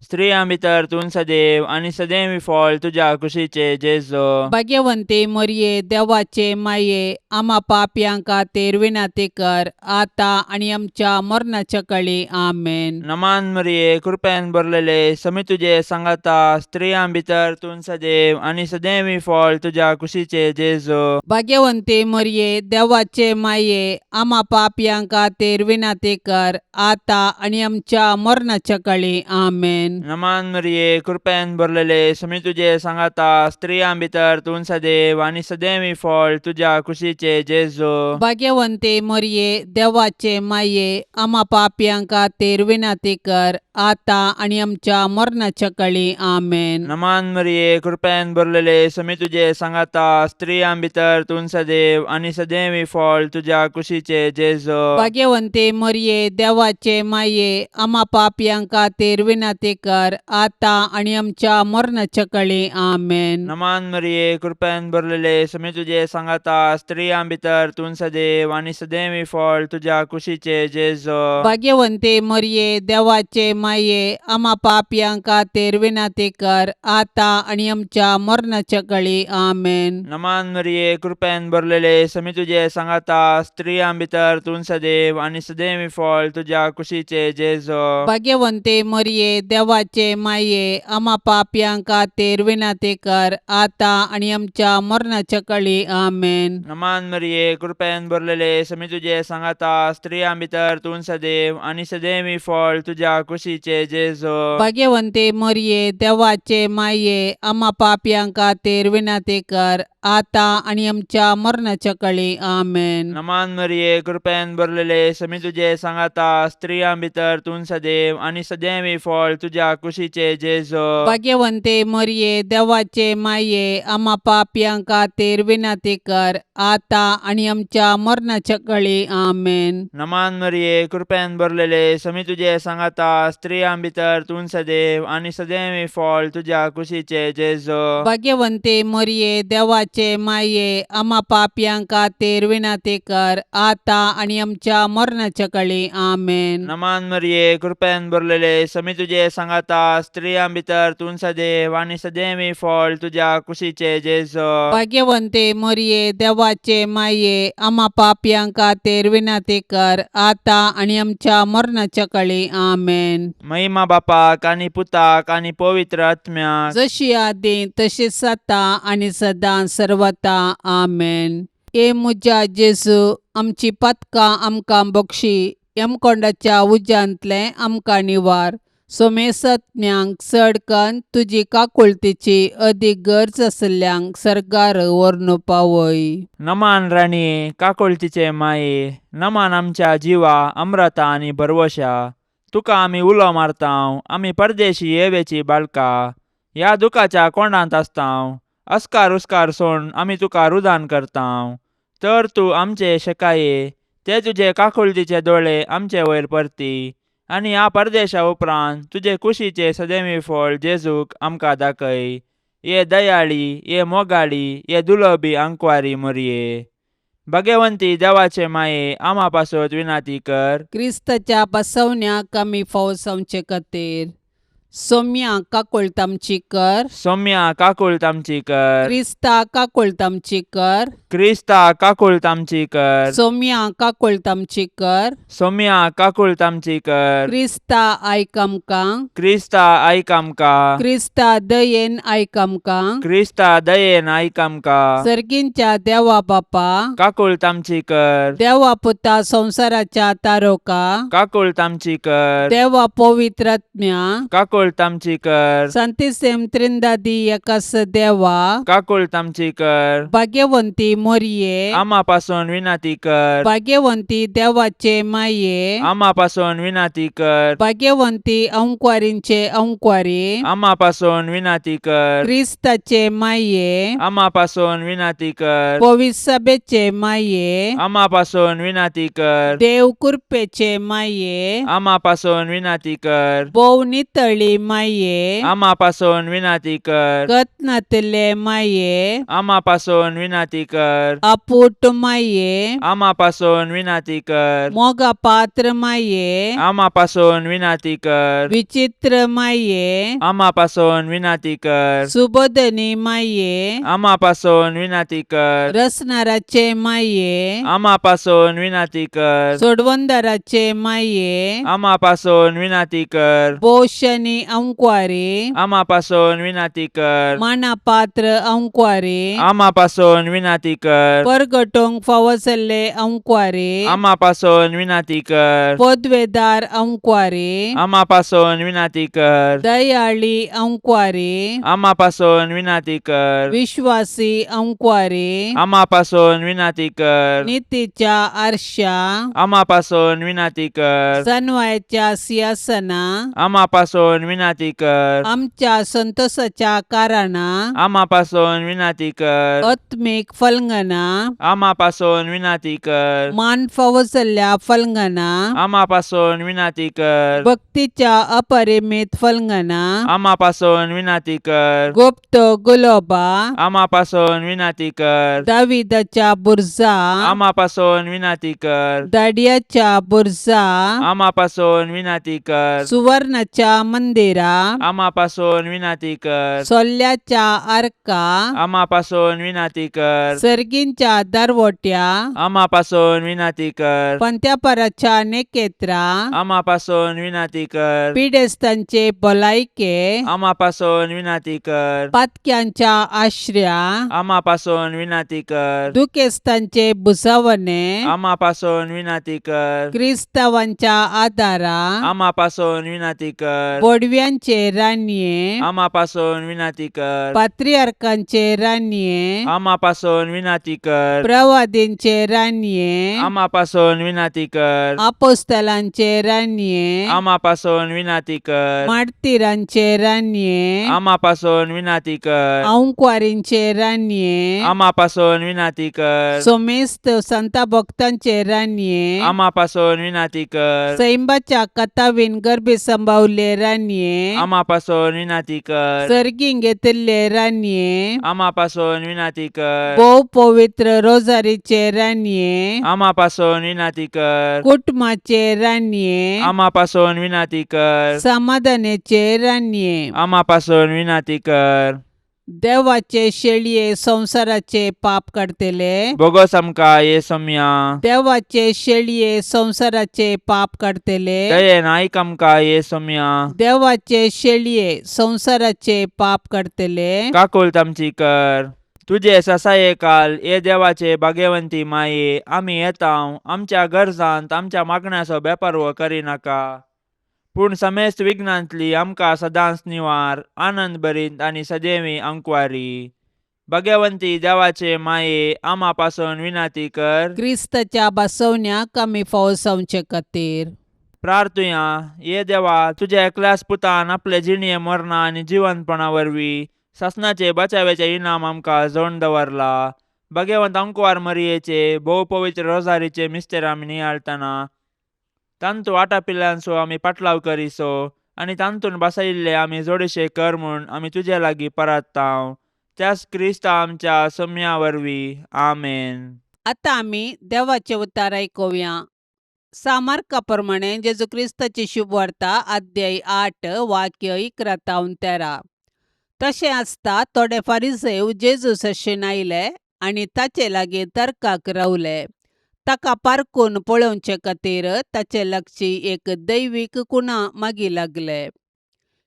Speaker 3: स्त्रियां भितर तूं सदैव आनी सदैव फळ तुज्या कुशीचे जेजो.
Speaker 2: भाग्यवंती मरिये, देवाचे माये, आमा पापयां खातीर विनंती कर, आतां आनी आमच्या मरणाच्या कळी. आमेन.
Speaker 3: नमान मरिये, कृपेन भरलेले, समी तुजे सांगाता, स्त्रियां भितर तूं सदैव आनी सदैव फळ तुज्या कुशीचे जेजो.
Speaker 2: भाग्यवंती मरिये, देवाचे माये, आमा पापयां खातीर विनंती कर, आतां आनी आमच्या मरणाच्या कळी. आमेन.
Speaker 3: नमान मरिये, कृपेन भरलेले, समी तुजे सांगाता, स्त्रियां भितर तूं सदैव आनी सदैव फळ तुज्या कुशीचे जेजो.
Speaker 2: भाग्यवंती मरिये, देवाचे माये, आमा पापयां खातीर विनंती कर, आतां आनी आमच्या मरणाच्या कळी. आमेन.
Speaker 3: नमान मरिये, कृपेन भरलेले, समी तुजे सांगाता, स्त्रियां भितर तूं सदैव आनी सदैव फळ तुज्या कुशीचे जेजो.
Speaker 2: भाग्यवंती मरिये, देवाचे माये, आमा पापयां खातीर विनंती कर, आतां आनी आमच्या मरणाच्या कळी. आमेन.
Speaker 3: नमान मरिये, कृपेन भरलेले, समी तुजे सांगाता, स्त्रियां भितर तूं सदैव आनी सदैव फळ तुज्या कुशीचे जेजो.
Speaker 2: भाग्यवंती मरिये, देवाचे माये, आमा पापयां खातीर विनंती कर, आतां आनी आमच्या मरणाच्या कळी. आमेन.
Speaker 3: नमान मरिये, कृपेन भरलेले, समी तुजे सांगाता, स्त्रियां भितर तूं सदैव आनी सदैव फळ तुज्या कुशीचे जेजो.
Speaker 2: भाग्यवंती मरिये, देवाचे माये, आमा पापयां खातीर विनंती कर, आतां आनी आमच्या मरणाच्या कळी. आमेन.
Speaker 3: नमान मरिये, कृपेन भरलेले, समी तुजे सांगाता, स्त्रियां भितर तूं सदैव आनी सदैव फळ तुज्या कुशीचे जेजो.
Speaker 2: भाग्यवंती मरिये, देवाचे माये, आमा पापयां खातीर विनंती कर, आतां आनी आमच्या मरणाच्या कळी. आमेन.
Speaker 3: नमान मरिये, कृपेन भरलेले, समी तुजे सांगाता, स्त्रियां भितर तूं सदैव आनी सदैव फळ तुज्या कुशीचे जेजो.
Speaker 2: भाग्यवंती मरिये, देवाचे माये, आमा पापयां खातीर विनंती कर, आतां आनी आमच्या मरणाच्या कळी. आमेन.
Speaker 3: नमान मरिये, कृपेन भरलेले, समी तुजे सांगाता, स्त्रियां भितर तूं सदैव आनी सदैव फळ तुज्या कुशीचे जेजो.
Speaker 2: भाग्यवंती मरिये, देवाचे माये, आमा पापयां खातीर विनंती कर, आतां आनी आमच्या मरणाच्या कळी. आमेन.
Speaker 3: नमान मरिये, कृपेन भरलेले, समी तुजे सांगाता, स्त्रियां भितर तूं सदैव आनी सदैव फळ तुज्या कुशीचे जेजो.
Speaker 2: भाग्यवंती मरिये, देवाचे माये, आमा पापयां खातीर विनंती कर, आतां आनी आमच्या मरणाच्या कळी. आमेन.
Speaker 3: महिमा बापाक आनी पुताक आनी पवित्र आत्म्याक,
Speaker 2: जशी आदी तशीच आतां आनी सदां सर्वता. आमेन. ए म्हज्या जेजू, आमची पातकां आमकां बक्षी, यमकोंडाच्या उज्यांतलें आमकां निवार, सोमेसत्म्यांक चड कन्न तुजी काकुळतीची अदीक गरज आशिल्ल्यांक सर्गार व्हरून पावय.
Speaker 3: नमान राणये, काकुळतीचे माये, नमान आमच्या जिवा अम्रता आनी भरवशा, तुका आमी उलो मारतांव, आमी परदेशी येवेची बाळका, ह्या दुखाच्या कोंडांत आसतांव, अस्कार उस्कार सोड आमी तुका रुदान करतांव, तर तूं आमचे शेकाये ते तुजे काकुळतीचे दोळे आमचे वयर परती आनी ह्या परदेशा उपरांत तुजे कुशीचे सदैवी फळ जेजूक आमकां दाखय. ये दयाळी, ये मोगाळी, ये दुलबी आंकवारी मोरये, भगवंती देवाचे माये, आमा पासत विनाती कर.
Speaker 2: क्रिस्ताच्या बसवण्याक आमी फाव जावचे खातीर. सोम्या काकुळट आमची कर.
Speaker 3: सोम्या काकुळट आमची कर.
Speaker 2: क्रिस्ता काकुळट आमची कर.
Speaker 3: क्रिस्ता काकुळट आमची कर.
Speaker 2: सोम्या काकुळट आमची कर.
Speaker 3: सोम्या काकुळट आमची कर.
Speaker 2: क्रिस्ता आयक आमकां.
Speaker 3: क्रिस्ता आयक आमकां.
Speaker 2: क्रिस्ता दयेन आयक आमकां.
Speaker 3: क्रिस्ता दयेन आयक आमकां.
Speaker 2: सर्गींच्या देवा बापा,
Speaker 3: काकुळट आमची कर.
Speaker 2: देवा पुता संवसाराच्या तारोका,
Speaker 3: काकुळट आमची कर.
Speaker 2: देवा पवित्रात्म्या,
Speaker 3: काकुळट आमची कर.
Speaker 2: संतिसेम त्रिंदादी एकास देवा,
Speaker 3: काकुळट आमची कर.
Speaker 2: भाग्यवंती मोरये,
Speaker 3: आमा पासून विनंती कर.
Speaker 2: भाग्यवंती देवाचे माये,
Speaker 3: आमा पासून विनंती कर.
Speaker 2: भाग्यवंती अंकवारींचे अंकवारी,
Speaker 3: आमा पासून विनंती कर.
Speaker 2: क्रिस्ताचे माये,
Speaker 3: आमा पासून विनंती कर.
Speaker 2: पविसभेचे माये,
Speaker 3: आमा पासून विनंती कर.
Speaker 2: देव कृपेचे माये,
Speaker 3: आमा पासून विनंती कर.
Speaker 2: भोव नितळी माये,
Speaker 3: आमा पासून विनंती कर.
Speaker 2: गत नातिल्ले माये,
Speaker 3: आमा पासून विनंती कर.
Speaker 2: आपूट माये,
Speaker 3: आमा पासून विनंती कर.
Speaker 2: मोगा पात्र माये,
Speaker 3: आमा पासून विनंती कर.
Speaker 2: विचित्र माये,
Speaker 3: आमा पासून विनंती कर.
Speaker 2: सुबोधनी माये,
Speaker 3: आमा पासून विनंती कर.
Speaker 2: रसनाराचे माये,
Speaker 3: आमा पासून विनंती कर.
Speaker 2: सोडवंदाराचे माये,
Speaker 3: आमा पासून विनंती कर.
Speaker 2: पोशनी अंकवारी,
Speaker 3: आमा पासून विनंती कर.
Speaker 2: माना पात्र अंकवारी,
Speaker 3: आमा पासून विनंती कर.
Speaker 2: परगटोंक फावो जाल्ले अंकवारी,
Speaker 3: आमा पासून विनंती कर.
Speaker 2: पदवेदार अंकवारी,
Speaker 3: आमा पासून विनंती कर.
Speaker 2: दयाळी अंकवारी,
Speaker 3: आमा पासून विनंती कर.
Speaker 2: विश्वासी अंकवारी,
Speaker 3: आमा पासून विनंती कर.
Speaker 2: नितीच्या आरशा,
Speaker 3: आमा पासून विनंती कर.
Speaker 2: सनवायच्या सिंहासना,
Speaker 3: आमा पासून विनंती कर.
Speaker 2: आमच्या संतोषाच्या कारणा,
Speaker 3: आमा पासून विनंती कर.
Speaker 2: आत्मीक फलंगना,
Speaker 3: आमा पासून विनंती कर.
Speaker 2: मान फावो जाल्ल्या फलंगना,
Speaker 3: आमा पासून विनंती कर.
Speaker 2: भक्तीच्या अपरिमित फलंगना,
Speaker 3: आमा पासून विनंती कर.
Speaker 2: गुप्त गुलोबा,
Speaker 3: आमा पासून विनंती कर.
Speaker 2: दाविदाच्या बुरजा,
Speaker 3: आमा पासून विनंती कर.
Speaker 2: दाडियाच्या बुरजा,
Speaker 3: आमा पासून विनंती कर.
Speaker 2: सुवर्णाच्या मंदिरा,
Speaker 3: आमा पासून विनंती कर.
Speaker 2: सोल्ल्याच्या आर्का,
Speaker 3: आमा पासून विनंती कर.
Speaker 2: सर्गींच्या दरवट्या,
Speaker 3: आमा पासून विनंती कर.
Speaker 2: पंत्यापराच्या नेकेत्रा,
Speaker 3: आमा पासून विनंती कर.
Speaker 2: पिडेस्तांचे भलायके,
Speaker 3: आमा पासून विनंती कर.
Speaker 2: पातक्यांच्या आश्र्या,
Speaker 3: आमा पासून विनंती कर.
Speaker 2: दुखेस्तांचे भुजावणे,
Speaker 3: आमा पासून विनंती कर.
Speaker 2: क्रिस्तावांच्या आदारा,
Speaker 3: आमा पासून विनंती कर.
Speaker 2: बोडव्यांचे रानये,
Speaker 3: आमा पासून विनंती कर.
Speaker 2: पात्रियार्कांचे रानये,
Speaker 3: आमा पासून विनंती कर.
Speaker 2: प्रवादींचे रानये,
Speaker 3: आमा पासून विनंती कर.
Speaker 2: आपोस्तलांचे रानये,
Speaker 3: आमा पासून विनंती कर.
Speaker 2: मार्तिरांचे रानये,
Speaker 3: आमा पासून विनंती कर.
Speaker 2: अंकवारींचे रानये,
Speaker 3: आमा पासून विनंती कर.
Speaker 2: सोमेस्त संता भक्तांचे रानये,
Speaker 3: आमा पासून विनंती कर.
Speaker 2: सैंबाच्या कथावीन गर्भी संभावले रानये,
Speaker 3: आमा पासून विनंती कर.
Speaker 2: सर्गीं घेतिल्ले रानये,
Speaker 3: आमा पासून विनंती कर.
Speaker 2: भोव पवित्र रोजारीचे रानये,
Speaker 3: आमा पासून विनंती कर.
Speaker 2: कुटुंबाचे रानये,
Speaker 3: आमा पासून विनंती कर.
Speaker 2: समाधानाचे रानये,
Speaker 3: आमा पासून विनंती कर.
Speaker 2: देवाचे शेळये संवसाराचे पाप काडतले,
Speaker 3: बोगस आमकां ये सोम्या.
Speaker 2: देवाचे शेळये संवसाराचे पाप काडतले,
Speaker 3: दयेन आयक आमकां ये सोम्या.
Speaker 2: देवाचे शेळये संवसाराचे पाप काडतले,
Speaker 3: काकुळट आमची कर. तुजे ससाये काल ये देवाचे भाग्यवंती माये, आमी येता आमच्या गरजांत आमच्या मागण्याचो बेपर्व करिनाका, पूण समेस्त विघ्नांतली आमकां सदांच निवार, आनंद भरीत आनी सदैवी अंकवारी. भाग्यवंती देवाचे माये, आमा पासून विनंती कर.
Speaker 2: क्रिस्ताच्या बसवण्याक आमी फावो जावचे खातीर.
Speaker 3: प्रार्थुया. ये देवा, तुज्या एकल्याच पुतान आपले जिणये मरणा आनी जिवंतपणा वरवीं सासणाचे बचाव्याचे इनाम आमकां जोड दवरला. भगवंत अंकवार मरियेचे भोव पवित्र रोजारीचे मिस्तेर आमी नियाळतना तांतू आटापिल्ल्यांचो आमी पाटलाव करिसो आनी तांतून बसयिल्ले आमी जोडशे कर म्हूण आमी तुजे लागीं परत्तांव, त्याच क्रिस्ता आमच्या सम्या वरवीं. आमेन.
Speaker 2: आतां आमी देवाचें उतार आयकुया. सामार्का प्रमाणे जेजू क्रिस्ताची शुभवार्ता अध्याय 8 वाक्य 11 तावन 13. तशें आसता थोडे फारिसेव जेजू सरशीन आयले आनी ताचे लागीं तर्काक रावले. ताका पारखून पळोवचे खातीर ताचे लागची एक दैवीक कुणा मागी लागले.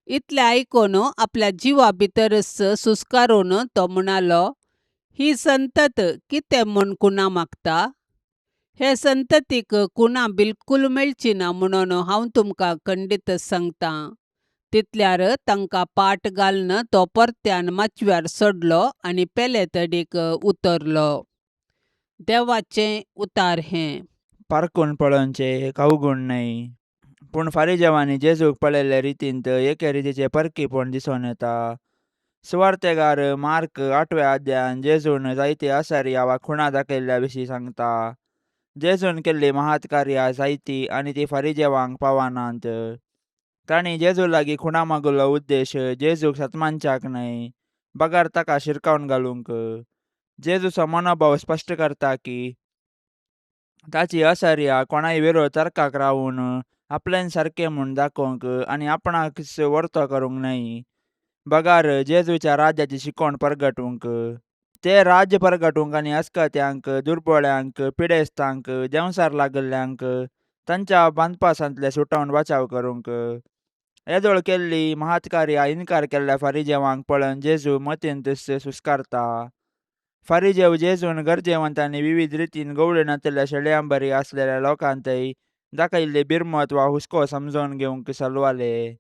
Speaker 2: इतलें आयकून आपल्या जिवा भितरच सुस्कारून तो म्हणालो, ही संतत कितें म्हूण कुणा मागता? हे संततीक कुणा बिलकूल मेळची ना म्हणून हांव तुमकां खंडीत सांगतां. तितल्यार तांकां पाट घालून तो परत्यान माचव्यार सोडलो आनी पेले तडीक उतरलो. देवाचें उतार हें.
Speaker 3: पारखून पळोवचें एक अवगूण न्हय, पूण फारिजेवांनी जेजूक पळयल्ले रितींत एके रितीचें परकीपण दिसून येता. सुवार्तेगार मार्क 8व्या अध्यायान जेजून जायती आसर्या वा खुणा दाखयल्ल्या विशीं सांगता. जेजून केल्ली महात कार्यां जायती आनी ती फारिजेवांक पावनात. तांणी जेजू लागीं खुणा मागुल्लो उद्देश जेजूक सतमानच्याक न्हय, बगर ताका शिरकावन घालूंक. जेजूचो मनोभाव स्पश्ट करता की ताची असर्या कोणाय विरोध तर्काक रावून आपल्यान सारकें म्हूण दाखोवंक आनी आपणाकच वर्तो करूंक न्हय, बगर जेजूच्या राज्याची शिकवण परगटूंक. ते राज्य परगटूंक आनी अस्कत्यांक, दुर्बोळ्यांक, पिडेस्तांक, देंवसार लागल्ल्यांक तांच्या बांदपासांतले सुटावन बचाव करूंक. येदोळ केल्ली महात्कार्या इनकार केल्ल्या फारिजेवांक पळोवन जेजू मतींतच सुस्कारता. फारिजेव जेजून गरजेवंतांनी विविध रितीन गवळी नातिल्ल्या शेळयांबरी आसलेल्या लोकांतय दाखयल्ली बिरमत वा हुस्को समजोवन घेवंक सलवाले.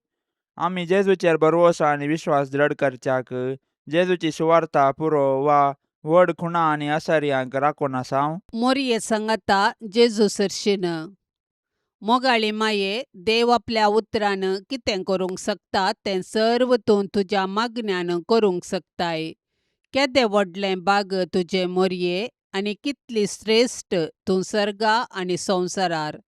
Speaker 3: आमी जेजूचेर भरवंसो आनी विश्वास दृढ करच्याक जेजूची सुवार्ता पुरो वा व्हड खुणा आनी असर्यांक राखून आसांव.
Speaker 2: मोरये सांगाता जेजू सरशीन. मोगाळी माये, देव आपल्या उतरान कितें करूंक शकता तें सर्व तूं तुज्या मागण्यान करूंक शकताय. केदें व्हडलें बाग तुजें मोरये आनी कितली श्रेश्ठ तूं सर्गा आनी संवसारार.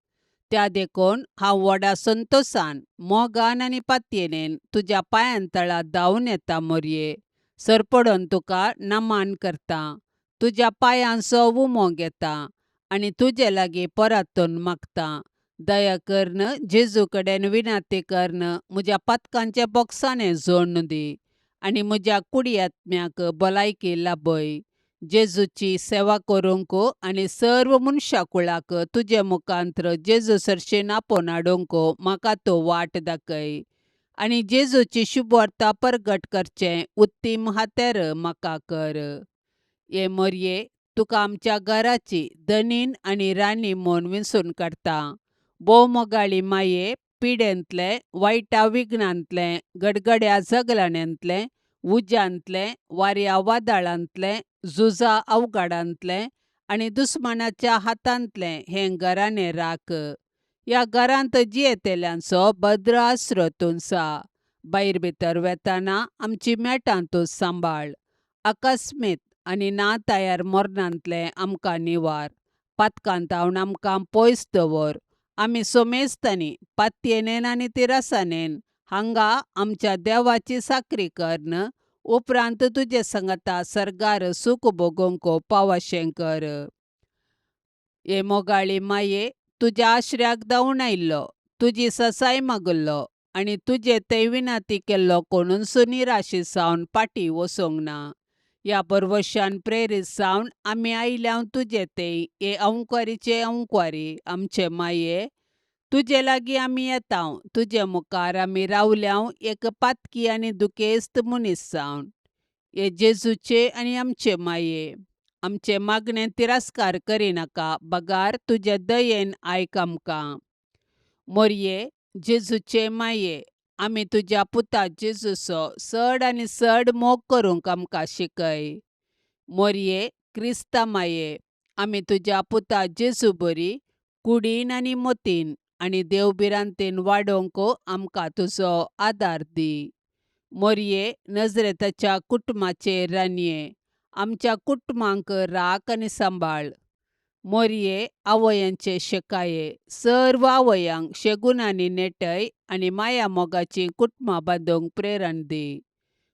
Speaker 2: त्या देखून हांव व्हडा संतोशान, मोगान आनी पातयेनेन तुज्या पांयां तळा धांवून येता मोरये. सरपडून तुका नमान करता, तुज्या पांयांचो उमो घेता आनी तुजे लागीं परतून मागता. दया करून जेजू कडेन विनंती करून म्हज्या पातकांचे बोक्साणें जोडून दी आनी म्हज्या कुडी आत्म्याक भलायकी लाभय. जेजूची सेवा करूंक आनी सर्व मनशा कुळाक तुजे मुखांत्र जेजू सरशीन आपोवन हाडूंक म्हाका तूं वाट दाखय आनी जेजूची शुभवार्ता परगट करचें उत्तीम हातेर म्हाका कर. हे मोरये, तुका आमच्या घराची धनीन आनी राणी म्हूण विंचून काडटा. भोव मोगाळी माये, पिडेंतलें, वायटा विघ्नांतलें, गडगड्या झगलाण्यांतलें, उज्यांतलें, वाऱ्या वादळांतलें, झुजा अवघडांतलें आनी दुस्मानाच्या हातांतलें हें घराणें राख. ह्या घरांत जियेतल्यांचो भद्र आसरो तुमचा. भायर भितर वेताना आमची मेटां तूं सांबाळ. अकस्मीत आनी ना तयार मरणांतलें आमकां निवार. पातकांतावन आमकां पयस दवर. आमी सोमेस्तांनी पातयेनेन आनी तिरासानेन हांगा आमच्या देवाची साकरी करून उपरांत तुजे सांगाता सर्गार सूख भोगोवंक पावाशें कर. हे मोगाळी माये, तुज्या आश्र्याक धांवून आयिल्लो, तुजी ससाय मागल्लो आनी तुजे थंय विनंती केल्लो कोणूच निराशी जावन फाटीं वचूंक ना. ह्या परवशान प्रेरीत जावन आमी आयल्या तुजे थंय. हे अंकवारीचे अंकवारी आमचे माये, तुजे लागीं आमी येता, तुजे मुखार आमी रावल्या एक पातकी आनी दुखेस्त मनीस जावन. हे जेजूचे आनी आमचे माये, आमचे मागणें तिरस्कार करिनाका, बगार तुजे दयेन आयक आमकां. मोरये, जेजूचे माये, आमी तुज्या पुता जेजूचो चड आनी चड मोग करूंक आमकां शिकय. मोरये, क्रिस्ता माये, आमी तुज्या पुता जेजू बरी कुडीन आनी मतीन आनी देव भिरांतेन वाडोवंक आमकां तुजो आदार दी. मोरये, नजरेताच्या कुटुंबाचे रानये, आमच्या कुटुंबांक राख आनी सांबाळ. मोरये, आवयांचे शेकाये, सर्व आवयांक शेगुणांनी नेटय आनी माया मोगाची कुटुंबां बांदूंक प्रेरण दी.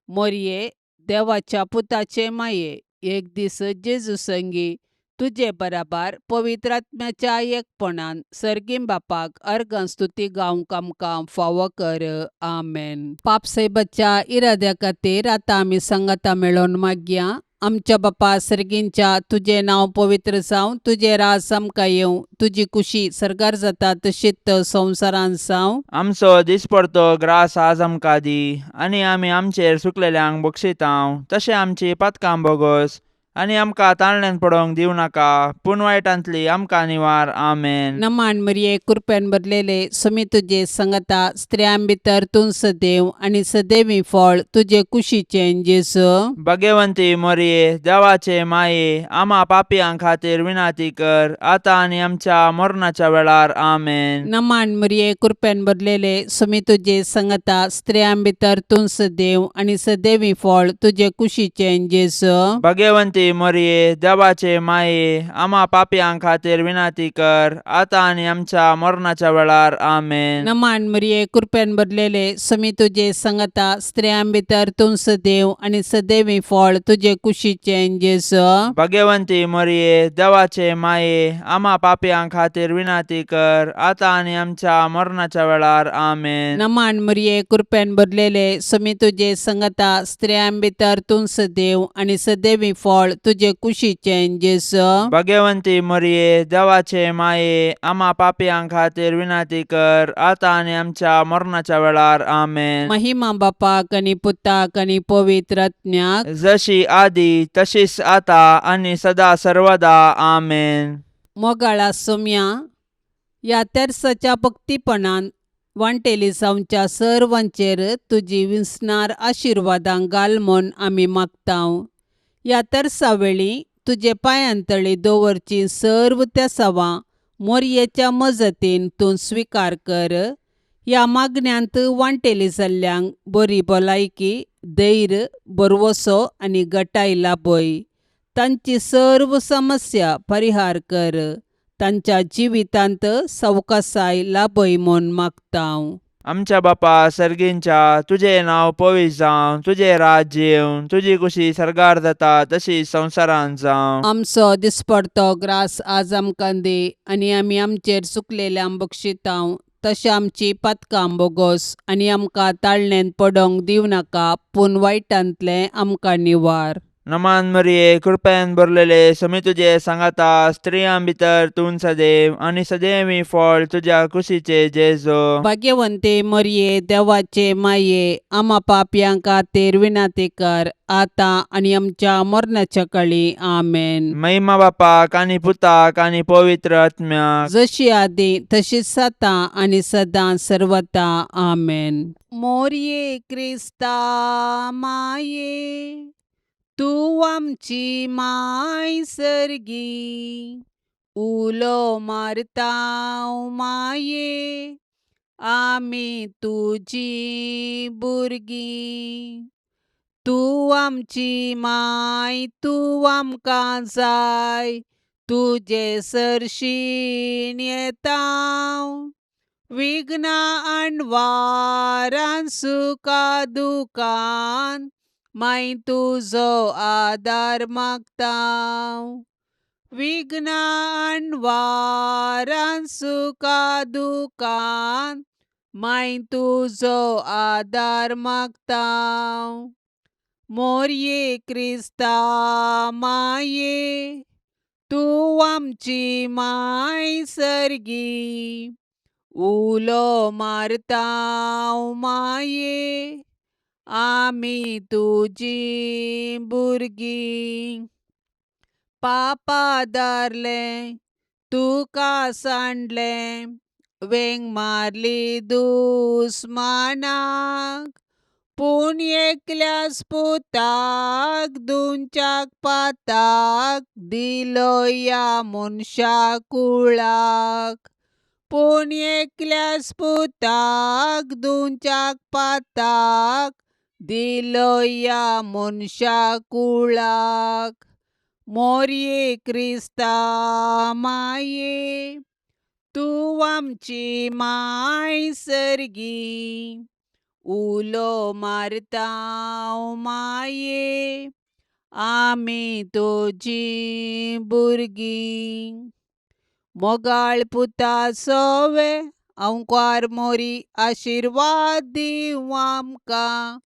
Speaker 2: मोरये, देवाच्या पुताचे माये, एक दीस जेजू संगी तुजे बराबर पवित्र आत्म्याच्या एकपणान सर्गीं बापाक अर्गां स्तुती गावंक आमकां फावो कर. आमेन. पापसायबाच्या इराद्या खातीर आतां आमी सांगाता मेळोवन मागया. आमच्या बापा सर्गींच्या, तुजें नांव पवित्र जावं, तुजें राज आमकां येवं, तुजी कुशी सर्गार जाता तशीच संवसारांत जावं.
Speaker 3: आमचो दिसपडतो ग्रास आज आमकां दी आनी आमी आमचेर सुकलेल्यांक बक्षितांव तशें आमची पातकां बोगोस आनी आमकां ताळण्यान पडोवंक दिवं नाका पूण वायटांतली आमकां निवार. आमेन.
Speaker 2: नमान मरिये, कृपेन भरलेले, सुमी तुजे संगता, स्त्रियां भितर तूं सदैव आनी सदैवी फळ तुजे कुशीचें जेजू.
Speaker 3: भगवंती मोरये, देवाचे माये, आमा पापयां खातीर विनाती कर आतां आनी आमच्या मरणाच्या वेळार. आमेन.
Speaker 2: नमान मरिये, कृपेन भरलेले, सुमी तुजे संगता, स्त्रियां भितर तूं सदैव आनी सदैवी फळ तुजे कुशीचें जेजू.
Speaker 3: भगवंती मोरये, देवाचे माये, आमा पापयां खातीर विनाती कर आतां आनी आमच्या मरणाच्या वेळार. आमेन.
Speaker 2: नमान मरिये, कृपेन भरलेले, सुमी तुजे संगता, स्त्रियां भितर तूं सदैव आनी सदैवी फळ तुजे कुशीचें जेजू.
Speaker 3: भगवंती मोरये, देवाचे माये, आमा पापयां खातीर विनाती कर आतां आनी आमच्या मरणाच्या वेळार. आमेन.
Speaker 2: नमान मरिये, कृपेन भरलेले, सुमी तुजे संगता, स्त्रियां भितर तूं सदैव आनी सदैवी फळ तुजे कुशीचें जेजू.
Speaker 3: भगवंती मोरये, देवाचे माये, आमा पापयां खातीर विनाती कर आतां आनी आमच्या मरणाच्या वेळार. आमेन.
Speaker 2: महिमा बापाक आनी पुताक आनी पवित्र आत्म्याक,
Speaker 3: जशी आदी तशीच आता आनी सदा सर्वदा. आमेन.
Speaker 2: मोगाळा सोम्या, ह्या तेर्साच्या भक्तीपणान वांटेली जावच्या सर्वांचेर तुजी विसणार आशिर्वादां घाल म्हूण आमी मागतांव. ह्या तेर्सा वेळी तुजे पांयांतळी दवरची सर्व तेसावां मोरयेच्या मजतीन तूं स्विकार कर. ह्या मागण्यांत वांटेली जाल्ल्यांक बरी भलायकी, धैर्य, भरवसो आनी गटाय लाभय. तांची सर्व समस्या परिहार कर. तांच्या जिवितांत सवकासाय लाभय म्हूण मागतांव.
Speaker 3: आमच्या बापा सर्गींच्या, तुजें नांव पवित्र जावं, तुजें राज्य येवं, तुजी कुशी सर्गार जाता तशी संवसारांत जावं.
Speaker 2: आमचो दिसपडतो ग्रास आज आमकां दी आनी आमी आमचेर चुकलेल्यांक बक्षितांव तशें आमची पातकां बोगोस आनी आमकां ताळणेंत पडोंक दिवं नाका पूण वायटांतलें आमकां निवार.
Speaker 3: नमान मरिये, कृपेन भरलेले, समी तुजे सांगाता, स्त्रियां भितर तूं सदैव आनी सदैवी फळ तुज्या कुशीचे जेजो.
Speaker 2: भाग्यवंते मरिये, देवाचे माये, आमा पापयां खातीर विनंती कर आतां आनी आमच्या मरणाच्या काळी. आमेन.
Speaker 3: महिमा बापाक आनी पुताक आनी पवित्र आत्म्याक,
Speaker 2: जशी आदी तशीच आतां आनी सदां सर्वता. आमेन. मोरये क्रिस्ता माये, तूं आमची माय सर्गी, उलो मारता माये, आमी तुजी भुरगीं. तूं आमची माय, तूं आमकां जाय, तुजे सरशीन येता. विघ्नां अणवारान सुखा दुखान माय तुजो आदार मागता. विघ्नां अणवारान सुखा दुखान माय तुजो आदार मागता. मोरये क्रिस्ता माये, तूं आमची माय सर्गी, उलो मारता माये, आमी तुजी भुरगीं. पापा धरलें तुका सांडलें, वेंग मारली दुस्मानाक, पूण एकल्याच पुताक दोनच्याक पाताक दिलो ह्या मनशा कुळाक. पूण एकल्याच पुताक दोनच्याक पाताक दिलो ह्या मनशा कुळाक. मोरये क्रिस्ता माये, तूं आमची माय सर्गी, उलो मारता माये, आमी तुजी भुरगीं. मोगाळ पुता सोवे अंकार मोरी आशिर्वाद दिवं आमकां.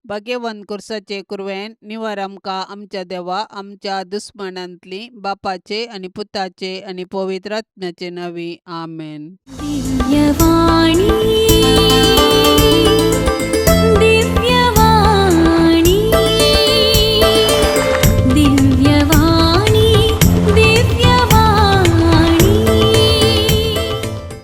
Speaker 2: भाग्यवंत कुर्साचे कुरवेन निवर आमकां आमच्या देवा आमच्या दुस्मनांतली बापाचे आनी पुताचे आनी पवित्र आत्म्याचे नांवी आमेन.
Speaker 1: दिव्यवाणी.